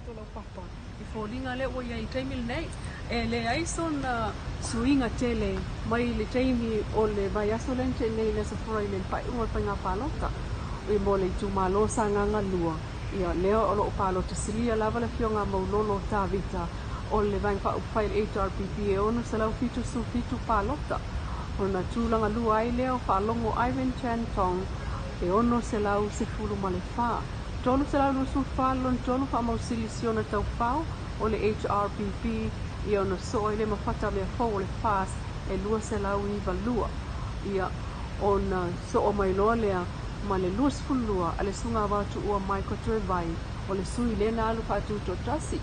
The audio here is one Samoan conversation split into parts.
tatou laupapa i foliga lea ua i ai i le taimi lenei. E leai sona suiga tele mai le taimi o le vaiaso lea na tea nei i le Aso Faraile i le faaiuga o le faiga palota mo le itumalo o Sagaga 2. Ia, lea o lo o palota silia lava le Afioga a Maulolo Tavita o le Vaega Faaupufai a le HRPP e 677 palota. Ona tulaga lua ai lea o Faalogo Ivan Chan Tong e 614. 324 lona tolu faamausili si ona taufao o le HRPP ia ona soo ai lea ma Fatamea fou o le FAS e 292. Ia ona soo mai loa lea ma le 22 a le Susuga Vaotuua Michael Tuevai o le sui lea na alu faatutoatasi.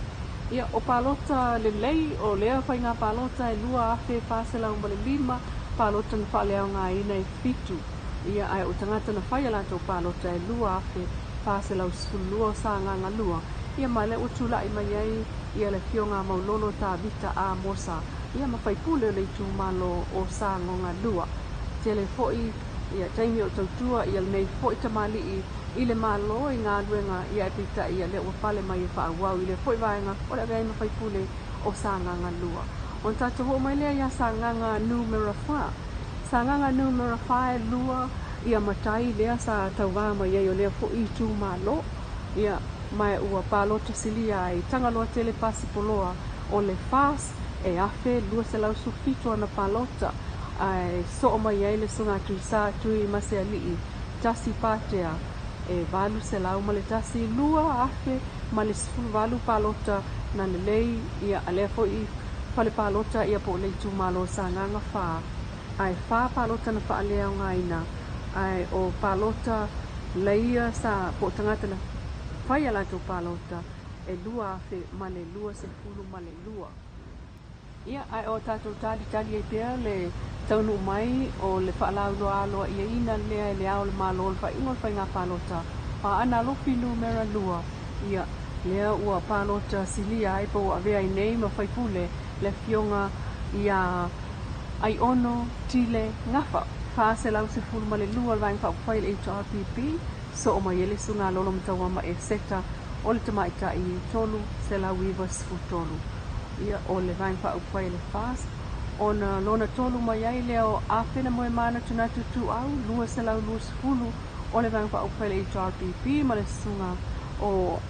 Ia o palota lelei o lea faiga palota e 2,405 palota na faaleaogaina e fitu. Ia ae o tagata na fai a latou palota e 2,412 o Sagaga 2. Ia ma lea ua tulai mai ai ia le Afioga a Maulolo Tavita Amosa ia ma faipule o le itumalo o Sagoga 2. Tele foi ia taimi o tautua ia lenei foi tamalii i le Malo i galuega ia ae peitai ia lea ua pale mai e faaauau i lea foi vaega o le avea ai ma faipule o Sagaga 2. Ona tatou oo mai lea ia Sagaga Numera 4. Sagaga Numera 4 e lua ia matai lea sa tauvā mai ai o lea foi itumalo. Ia, ma ua palota silia ai Tagaloa Tele Pasipoloa o le FAS e 1,217 ana palota, ae soo mai ai le Susuga Tuisā Tui Masealii tasi Patea e 801, 2,018 palota na lelei ia a lea foi fale palota ia po o le itumalo o Sagaga 4, ae fa palota na faaleaogaina, ae o palota laia sa po o tagata na fai a latou palota e 2,022. Ia, ae o tatou talitali ai pea le taunuu mai o le faalauiloa aloaiaina lea e le Ao o le Malo o le faaiuga o le faiga palota o Aana Alofi Numera 2. Ia, lea ua palota silia ai po ua avea ai nei ma faipule le Afioga ia Aiono Tile Gafa, 412 o le Vaega Faaupufai a le HRPP, soo mai ai le Susuga Lolo Matauama Eseta o le Tamaitai 393. Ia, o le Vaega Faaupufai a le FAST, ona lona tolu mai ai lea o Apena Moemanatunatu Tuau, 220 o le Vaega Faaupufai a le HRPP ma le Susuga o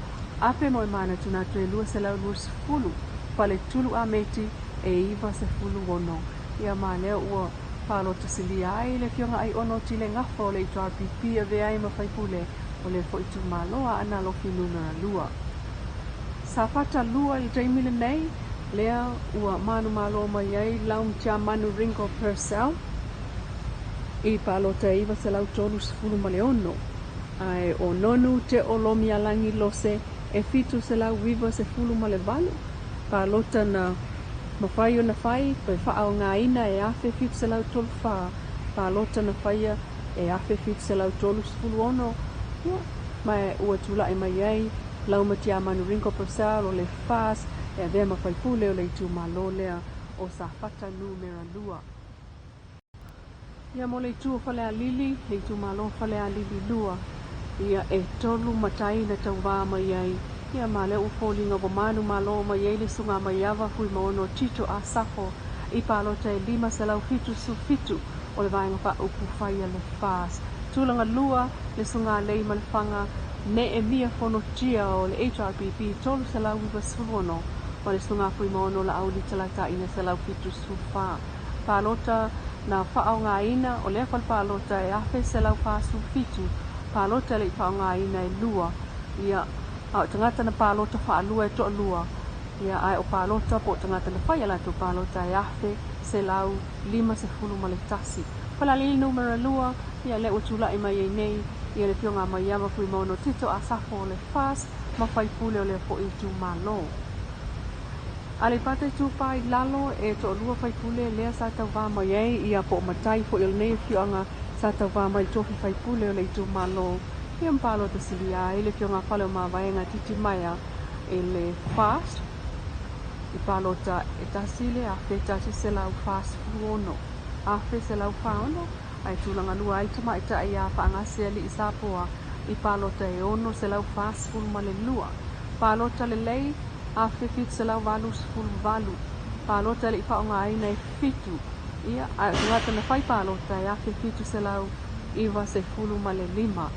Ape Moemanatunatu e 220, Faletulu Ameti e 96. Ia ma lea ua palota silia ai le Afioga Aiono Tile Gafa o le HRPP avea ai ma faipule o lea foi itumalo a Aana Alofi Numera 2. Safata 2 i le taimi lenei, lea ua manumalo mai ai Laum Tiamanu Ringo Purcell i palota e 936, ae o Nonu Teo Lomialagi Lose e 798 palota na mafai ona fai pe faaaogaina e 1,734 palota na faia e 1,736, ia, ma ua tulai mai ai Laumatiamanu Ringo Purcell o le FAS e avea ma faipule o le itumalo lea o Safata Numera 2. Ia mo le itu o Falealili, le itumalo o Falealili 2, ia e tolu matai na tauvā mai ai, ia ma lea ua foliga ua manumalo mai ai le Susuga Maiava Fuimaono Tito Asafo i palota e 577 o le Vaega Faaupufai a le FAS. Tulaga lua, le Susuga Leimalefanga Neemia Fonotia o le HRPP 396 ma le Susuga Fuimaono Laauli Talataina 174. Palota na faaaogaina o lea fale palota e 1,147 palota e le i faaaogaina e lua, ia, a o tagata na palota faalua e toalua, ia, ae o palota po o tagata na fai a latou palota e 1,151. Falealili Numera 2, ia lea ua tulai mai ai nei ia le Afioga a Maiava Fuimaono Tito Asafo o le FAS ma faipule o lea foi itumalo. Aleipata Itupa i Lalo e toalua faipule lea sa tauvā mai ai ia po o matai foi o lenei afioaga sa tauvā mai i le tofi faipule o le itumalo ia ma palota silia ai le Afioga a Faleomavaega Titimaea i le FAST i palota e 1,146, 1,146 ae tulaga lua ai le tamaitai ia Faagasealii Sapoa i palota e 642. Palota lelei, 1788. Palota e le i faaaogaina e 7. Ia, ae o tagata na fai palota e 1795.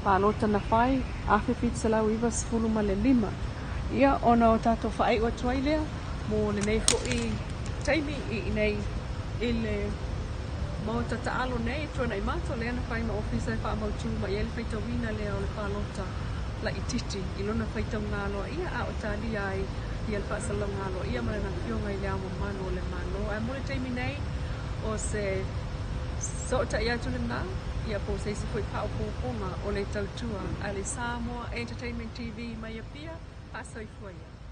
Palota na fai, 1795. Ia, ona o tatou faaiu atu ai lea mo lenei foi taimi i inei i le Maota taalo nei i Tuanaimato lea na fai ma ofisa e faamautu mai ai le faitauina lea o le palota laitiiti i lona faitauga aloaia a o talia ai ia le faasalalauga aloaia ma lana Afioga i Le Ao Mamalu o le Malo. Ae mo le taimi nei, o se sootaiʻi atu lena, ia po o se isi foi faaopoopoga o le tautua a le Samoa Entertainment TV mai Apia, faasoifua ia.